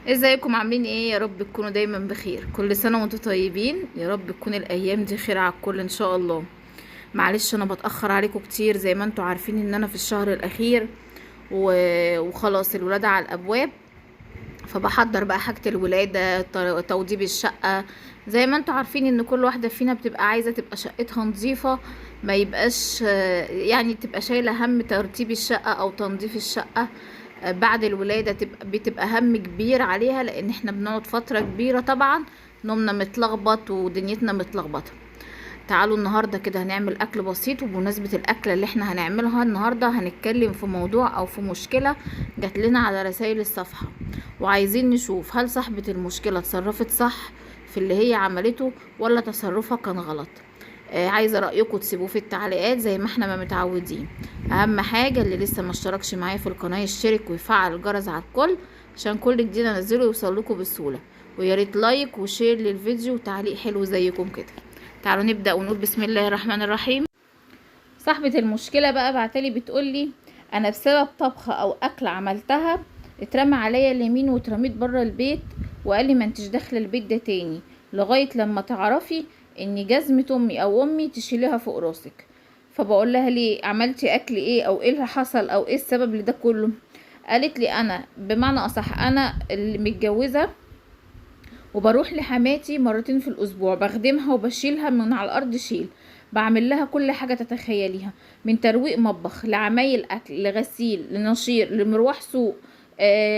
ازيكم؟ عاملين ايه؟ يا رب تكونوا دايما بخير. كل سنة وانتم طيبين، يا رب تكون الايام دي خير على الكل ان شاء الله. معلش انا بتأخر عليكم كتير، زي ما انتم عارفين ان انا في الشهر الاخير وخلاص الولادة على الابواب، فبحضر بقى حاجة الولادة، توضيب الشقة. زي ما انتم عارفين ان كل واحدة فينا بتبقى عايزة تبقى شقتها نظيفة، ما يبقاش يعني تبقى شايلة هم ترتيب الشقة او تنظيف الشقة بعد الولادة، بتبقى هم كبير عليها، لان احنا بنقعد فترة كبيرة طبعا نومنا متلخبط ودنيتنا متلخبطة. تعالوا النهاردة كده هنعمل اكل بسيط، وبمناسبة الاكلة اللي احنا هنعملها النهاردة هنتكلم في موضوع او في مشكلة جات لنا على رسائل الصفحة، وعايزين نشوف هل صاحبة المشكلة اتصرفت صح في اللي هي عملته ولا تصرفها كان غلط. عايزة رأيكم تسيبوه في التعليقات زي ما احنا ما متعودين. اهم حاجة اللي لسه ما اشتركش معايا في القناة يشترك ويفعل الجرس على الكل عشان كل جديد انزله يوصل لكم بسهولة، ويا ريت like و share للفيديو وتعليق حلو زيكم كده. تعالوا نبدأ ونقول بسم الله الرحمن الرحيم. صاحبة المشكلة بقى بعتلي بتقولي انا بسبب طبخة او اكل عملتها اترمى عليا اليمين واترميت بره البيت، وقال لي ما انتش داخله البيت ده تاني لغاية لما تعرفي ان جزمة امي او امي تشيليها فوق راسك. فبقول لها ليه؟ عملتي اكل ايه او ايه اللي حصل او ايه السبب لده كله؟ قالت لي انا بمعنى اصح انا اللي متجوزة وبروح لحماتي مرتين في الاسبوع، بخدمها وبشيلها من على الارض شيل، بعمل لها كل حاجة تتخيليها، من ترويق مطبخ لعمايل اكل لغسيل لنشير لمروح سوق،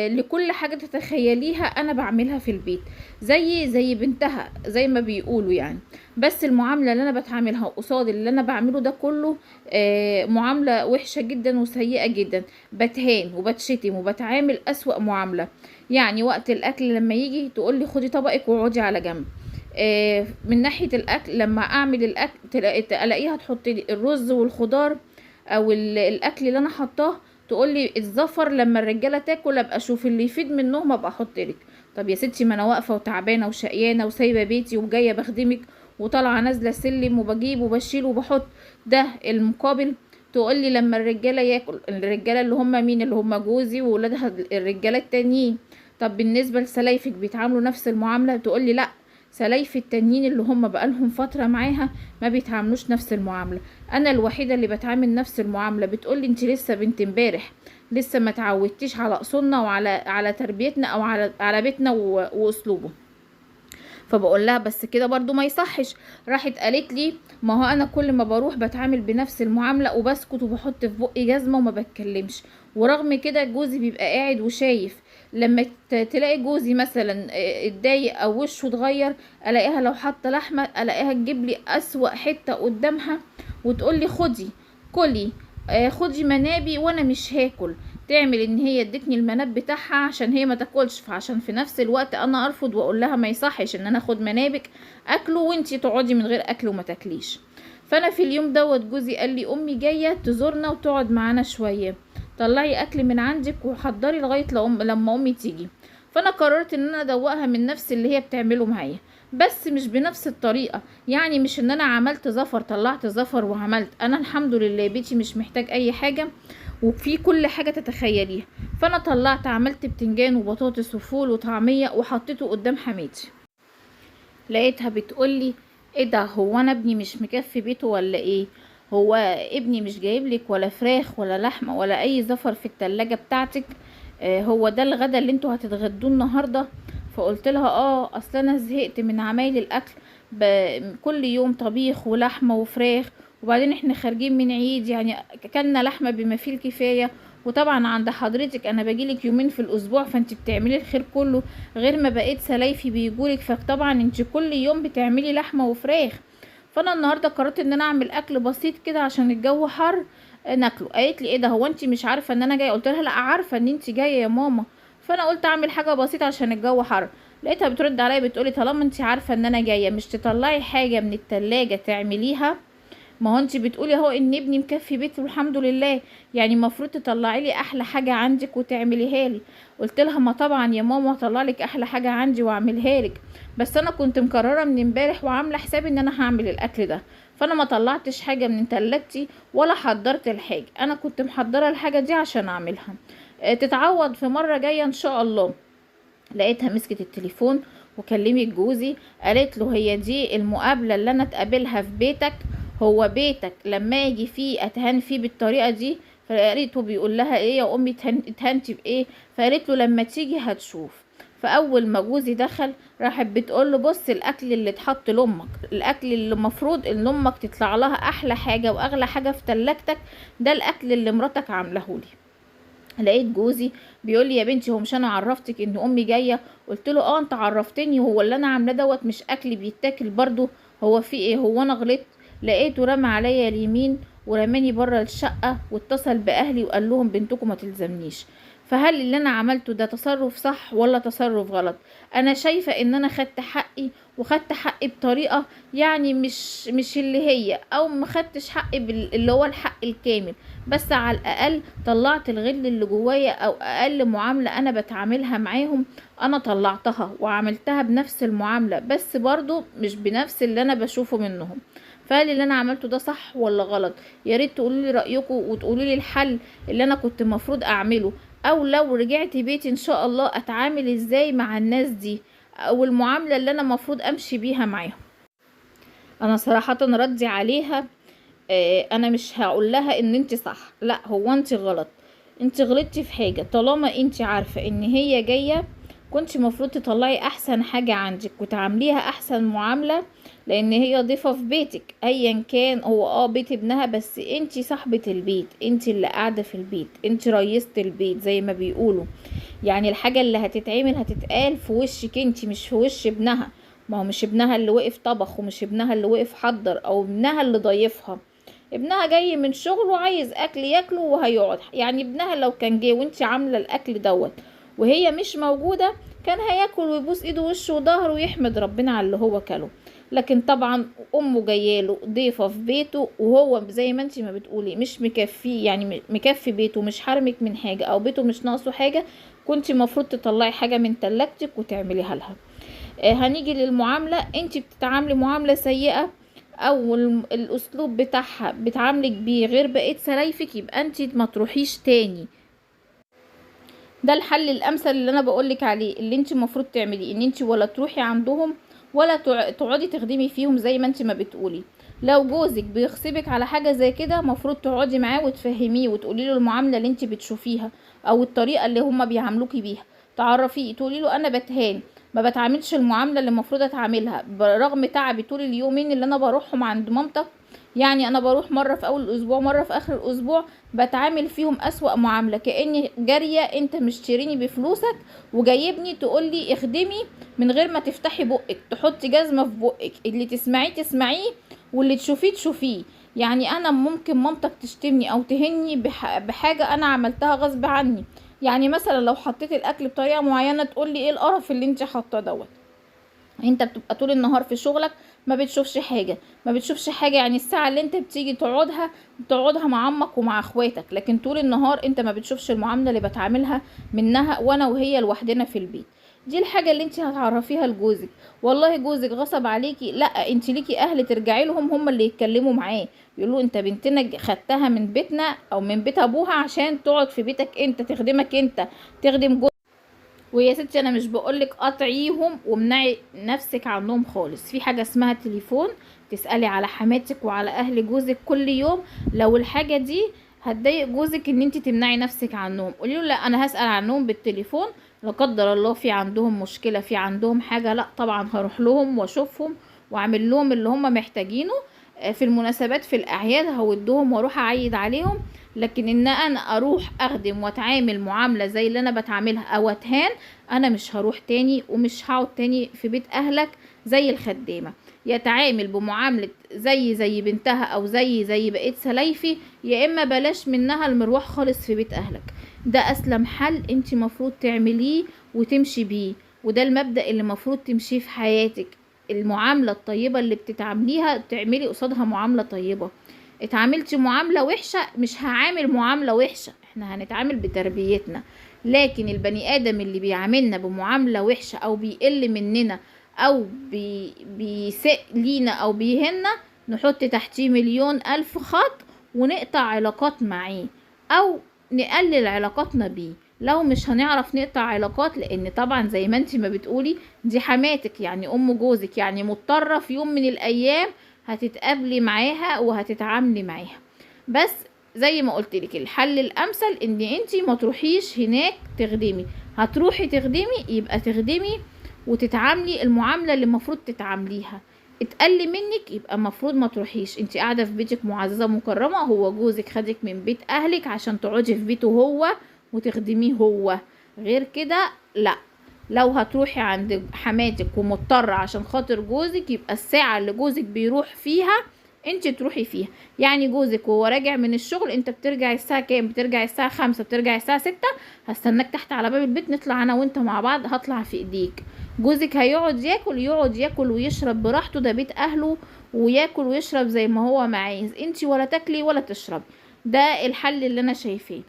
لكل حاجة تتخيليها انا بعملها في البيت، زي بنتها زي ما بيقولوا يعني. بس المعاملة اللي انا بتعاملها قصاد اللي انا بعمله ده كله معاملة وحشة جدا وسيئة جدا، بتهان وبتشتم وبتعامل اسوأ معاملة. يعني وقت الاكل لما يجي تقول لي خدي طبقك واقعدي على جنب. من ناحية الاكل لما اعمل الاكل الاقيها تحط لي الرز والخضار او الاكل اللي انا حطاه، تقول لي الزفر لما الرجالة تاكل ابقى اشوف اللي يفيد منهم ابقى احط لك. طب يا ستي ما انا واقفة وتعبانه وشقيانه وسايبه بيتي وجاية بخدمك وطالعه نازله سلم وبجيب وبشيل وبحط، ده المقابل؟ تقول لي لما الرجالة ياكل، الرجالة اللي هم مين؟ اللي هم جوزي وولادها الرجالة التانيين. طب بالنسبة لسلايفك بيتعاملوا نفس المعاملة؟ تقول لي لا، سلايف التانيين اللي هم بقالهم فترة معاها ما بيتعاملوش نفس المعاملة، انا الوحيدة اللي بتعامل نفس المعاملة. بتقول لي انت لسه بنت امبارح، لسه ما تعودتيش على اصولنا وعلى تربيتنا او على بيتنا واسلوبه. فبقول لها بس كده برضو ما يصحش. راحت قالت لي ما هو انا كل ما بروح بتعامل بنفس المعاملة وبسكت وبحط في بقي جزمه وما بتكلمش، ورغم كده جوزي بيبقى قاعد وشايف. لما تلاقي جوزي مثلا اتضايق او وشه اتغير، الاقيها لو حاطه لحمه الاقيها تجيب لي اسوأ حتة قدامها وتقول لي خدي كلي، خدي منابي وانا مش هاكل. تعمل ان هي ادتني المناب بتاعها عشان هي ما تاكلش، فعشان في نفس الوقت انا ارفض واقول لها ما يصحش ان انا اخد منابك اكله وانتي تقعدي من غير اكل وما تاكليش. فانا في اليوم دوت جوزي قال لي امي جاية تزورنا وتقعد معانا شوية، طلعي اكل من عندك وحضري لغاية لما امي تيجي. فانا قررت ان انا ادوقها من نفس اللي هي بتعمله معايا، بس مش بنفس الطريقة، يعني مش ان انا عملت زفر طلعت زفر وعملت، انا الحمد لله بيتي مش محتاج اي حاجة وفي كل حاجة تتخيليها. فانا طلعت عملت بتنجان وبطاطس وفول وطعميه وحطيته قدام حماتي. لقيتها بتقولي ايه ده، هو انا ابني مش مكفي بيته ولا ايه؟ هو ابني مش جايب لك ولا فراخ ولا لحمه ولا اي زفر في التلاجة بتاعتك؟ هو ده الغدا اللي انتوا هتتغدوه النهارده؟ فقلت لها اصل انا زهقت من عمايل الاكل، كل يوم طبيخ ولحمه وفراخ، وبعدين احنا خارجين من عيد يعني اكلنا لحمه بما فيه الكفاية، وطبعا عند حضرتك انا باجيلك يومين في الاسبوع فانت بتعملي الخير كله، غير ما بقيت سلايفي بيجولك فطبعا انت كل يوم بتعملي لحمه وفراخ. فانا النهارده قررت ان انا اعمل اكل بسيط كده عشان الجو حر ناكله. قالت لي ايه ده، هو انت مش عارفه ان انا جاية؟ قلت لها لا عارفه ان انت جاية يا ماما، فانا قلت اعمل حاجة بسيطة عشان الجو حر. لقيتها بترد عليا بتقولي طالما انت عارفه ان انا جاية مش تطلعي حاجة من التلاجة تعمليها؟ ما هو انت بتقولي اهو ان ابني مكفي بيته والحمد لله، يعني المفروض تطلعي لي احلى حاجة عندك وتعمليها لي. قلت لها ما طبعا يا ماما هطلع لك احلى حاجة عندي واعملها لك، بس انا كنت مقررة من امبارح وعامله حسابي ان انا هعمل الاكل ده، فانا ما طلعتش حاجة من تلاجتي ولا حضرت الحاجة، انا كنت محضرة الحاجة دي عشان اعملها، تتعوض في مرة جاية ان شاء الله. لقيتها مسكت التليفون وكلمت جوزي، قالت له هي دي المقابلة اللي انا اتقابلها في بيتك؟ هو بيتك لما اجي فيه اتهان فيه بالطريقة دي؟ فقالته بيقول لها ايه يا امي اتهنتي بايه؟ فقالت له لما تيجي هتشوف. فاول ما جوزي دخل راحت بتقول له بص الاكل اللي اتحط لامك، الاكل اللي المفروض ان امك تطلع لها احلى حاجة واغلى حاجة في تلاجتك، ده الاكل اللي مراتك عاملهولي. لقيت جوزي بيقول لي يا بنتي هو مش انا عرفتك ان امي جاية؟ قلت له اه انت عرفتني، هو اللي انا عاملاه دوت مش اكل بيتاكل برضو؟ هو في ايه؟ هو انا غلطت؟ لقيته رمى عليا اليمين ورماني بره الشقة واتصل باهلي وقال لهم بنتكم ما تلزمنيش. فهل اللي انا عملته ده تصرف صح ولا تصرف غلط؟ انا شايفه ان انا خدت حقي، وخدت حقي بطريقة يعني مش اللي هي، او ما خدتش حقي اللي هو الحق الكامل، بس على الاقل طلعت الغل اللي جوايا، او اقل معاملة انا بتعاملها معاهم انا طلعتها وعملتها بنفس المعاملة، بس برضو مش بنفس اللي انا بشوفه منهم. فهل اللي انا عملته ده صح ولا غلط؟ يا ريت تقولوا لي رايكم وتقولوا لي الحل اللي انا كنت المفروض اعمله، او لو رجعت بيتي ان شاء الله اتعامل ازاي مع الناس دي، او المعاملة اللي انا المفروض امشي بيها معاهم. انا صراحة ردي عليها انا مش هقول لها ان انت صح، لا هو انت غلط، انت غلطتي في حاجة. طالما انت عارفه ان هي جاية كنت المفروض تطلعي احسن حاجة عندك وتعامليها احسن معاملة، لان هي ضيفه في بيتك ايا كان هو بيت ابنها، بس انت صاحبه البيت، انت اللي قاعدة في البيت، انت رئيسه البيت زي ما بيقولوا. يعني الحاجة اللي هتتعمل هتتقال في وشك انت، مش في وش ابنها. ما هو مش ابنها اللي وقف طبخ، ومش ابنها اللي وقف حضر، او ابنها اللي ضيفها. ابنها جاي من شغله وعايز اكل ياكله وهيقعد. يعني ابنها لو كان جه وانت عامله الاكل دوت وهي مش موجودة كان هياكل ويبوس ايده ووشه وظهره ويحمد ربنا على اللي هو كله. لكن طبعا امه جاية ضيفه في بيته، وهو زي ما انت ما بتقولي مش مكفيه، يعني مكفي بيته، مش حارمك من حاجة او بيته مش ناقصه حاجة، كنت المفروض تطلعي حاجة من تلاجتك وتعمليها لها. هنيجي للمعامله، انت بتتعاملي معاملة سيئه او الاسلوب بتاعها بتعاملك بيه غير بقية سلايفك، يبقى انت ما تروحيش تاني. ده الحل الامثل اللي انا بقولك عليه، اللي انت المفروض تعمليه، ان انت ولا تروحي عندهم ولا تقعدي تخدمي فيهم زي ما انت ما بتقولي. لو جوزك بيغصبك على حاجة زي كده المفروض تقعدي معاه وتفهميه وتقولي له المعاملة اللي انت بتشوفيها او الطريقة اللي هما بيعاملوكي بيها، تعرفيه تقولي له انا بتهان، ما بتعاملش المعاملة اللي المفروض اتعاملها برغم تعبي طول اليومين اللي انا بروحهم عند مامتك. يعني انا بروح مرة في اول الاسبوع مرة في اخر الاسبوع، بتعامل فيهم اسوأ معاملة، كاني جارية، انت مشتريني بفلوسك وجايبني تقولي اخدمي من غير ما تفتحي بقك، تحطي جزمه في بقك، اللي تسمعيه تسمعيه واللي تشوفيه تشوفيه. يعني انا ممكن مامتك تشتمني او تهني بحاجة انا عملتها غصب عني، يعني مثلا لو حطيت الاكل بطريقة معينة تقولي ايه القرف اللي انت حاطاه دوت. انت بتبقى طول النهار في شغلك ما بتشوفش حاجة، ما بتشوفش حاجة، يعني الساعة اللي انت بتيجي تقعدها بتقعدها مع عمك ومع اخواتك، لكن طول النهار انت ما بتشوفش المعاملة اللي بتعاملها منها وانا وهي لوحدنا في البيت. دي الحاجة اللي انت هتعرفيها لجوزك. والله جوزك غصب عليكي، لا انت ليكي اهل ترجعي لهم، هم اللي يتكلموا معاه يقولوا انت بنتنا خدتها من بيتنا او من بيت ابوها عشان تقعد في بيتك انت، تخدمك انت، تخدم جوزك. ويا ستي انا مش بقولك قطعيهم وامنعي نفسك عنهم خالص، في حاجة اسمها تليفون تسالي على حماتك وعلى اهل جوزك كل يوم. لو الحاجة دي هتضايق جوزك ان انت تمنعي نفسك عنهم، قولي له لا انا هسال عنهم بالتليفون، لا قدر الله في عندهم مشكلة، في عندهم حاجة، لا طبعا هروح لهم واشوفهم واعمل لهم اللي هم محتاجينه في المناسبات في الاعياد هودهم واروح اعيد عليهم. لكن ان انا اروح اخدم واتعامل معاملة زي اللي انا بتعاملها او اتهان، انا مش هروح تاني ومش هقعد تاني في بيت اهلك زي الخدامة. يتعامل بمعاملة زي بنتها او زي بقية سلايفي، يا اما بلاش منها المروح خالص في بيت اهلك. ده اسلم حل انت مفروض تعمليه وتمشي بيه، وده المبدأ اللي مفروض تمشيه في حياتك. المعاملة الطيبة اللي بتتعامليها تعملي قصادها معاملة طيبة. اتعاملتي معاملة وحشة مش هعامل معاملة وحشة، احنا هنتعامل بتربيتنا. لكن البني ادم اللي بيعاملنا بمعاملة وحشة او بيقل مننا او بيسيء لينا او بيهنا، نحط تحتيه 1,000,000 خط ونقطع علاقات معاه او نقلل علاقاتنا بيه. لو مش هنعرف نقطع علاقات، لان طبعا زي ما انت ما بتقولي دي حماتك يعني ام جوزك، يعني مضطرة في يوم من الايام هتتقابلي معاها وهتتعاملي معاها. بس زي ما قلت لك الحل الامثل ان انت ما تروحيش هناك تخدمي. هتروحي تخدمي يبقى تخدمي وتتعاملي المعاملة اللي المفروض تتعامليها. اتقل منك يبقى المفروض ما تروحيش، انت قاعدة في بيتك معززه مكرمة، هو جوزك خدك من بيت اهلك عشان تقعدي في بيته هو وتخدميه هو، غير كده لا. لو هتروحي عند حماتك ومضطره عشان خاطر جوزك، يبقى الساعة اللي جوزك بيروح فيها انت تروحي فيها. يعني جوزك وهو راجع من الشغل، انت بترجع الساعة كام؟ بترجع الساعة 5، بترجع الساعة 6، هستناك تحت على باب البيت، نطلع انا وانت مع بعض، هطلع في ايديك. جوزك هيقعد ياكل، يقعد ياكل ويشرب براحته، ده بيت اهله، وياكل ويشرب زي ما هو ما عايز، انت ولا تاكلي ولا تشربي. ده الحل اللي انا شايفاه،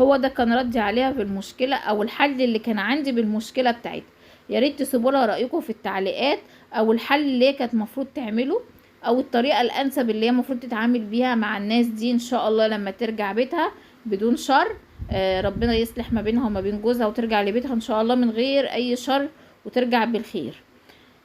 هو ده كان ردي عليها في المشكلة، او الحل اللي كان عندي بالمشكلة بتاعتها. يا ريت تسيبوا لها رايكم في التعليقات، او الحل اللي هي كانت المفروض تعمله، او الطريقة الانسب اللي هي المفروض تتعامل بيها مع الناس دي ان شاء الله لما ترجع بيتها بدون شر. ربنا يصلح ما بينها وما بين جوزها، وترجع لبيتها ان شاء الله من غير اي شر، وترجع بالخير.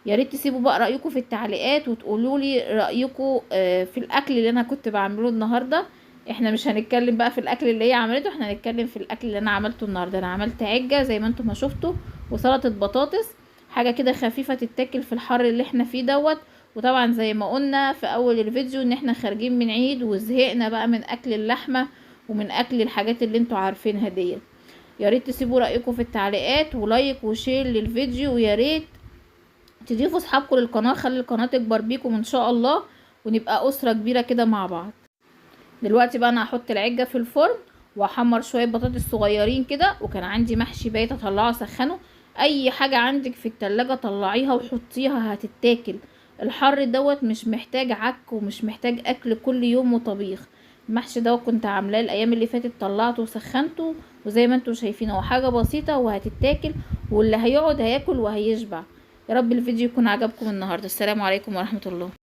يا ريت تسيبوا بقى رايكم في التعليقات، وتقولوا لي رايكم في الاكل اللي انا كنت بعمله النهارده. احنا مش هنتكلم بقى في الاكل اللي هي عملته، احنا هنتكلم في الاكل اللي انا عملته النهارده. انا عملت عجة زي ما انتم ما شفتوا، وسلطة بطاطس، حاجة كده خفيفة تتاكل في الحر اللي احنا فيه دوت. وطبعا زي ما قلنا في اول الفيديو ان احنا خارجين من عيد وزهقنا بقى من اكل اللحمة ومن اكل الحاجات اللي انتوا عارفينها ديت. يا ريت تسيبوا رايكم في التعليقات، و like و share للفيديو، ويا ريت تضيفوا اصحابكم للقناة، خلي القناة تكبر بيكم ان شاء الله، ونبقى اسره كبيرة كده مع بعض. دلوقتي بقى انا هحط العجه في الفرن، واحمر شوية بطاطس صغيرين كده، وكان عندي محشي بايت اطلعه اسخنه. اي حاجة عندك في التلاجة طلعيها وحطيها هتتاكل. الحر دوت مش محتاج عك ومش محتاج اكل كل يوم وطبيخ. المحشي دوت كنت عاملاه الايام اللي فاتت، طلعته وسخنته، وزي ما انتم شايفين هو حاجة بسيطة وهتتاكل، واللي هيقعد هياكل وهيشبع. يا رب الفيديو يكون عجبكم النهارده. السلام عليكم ورحمة الله.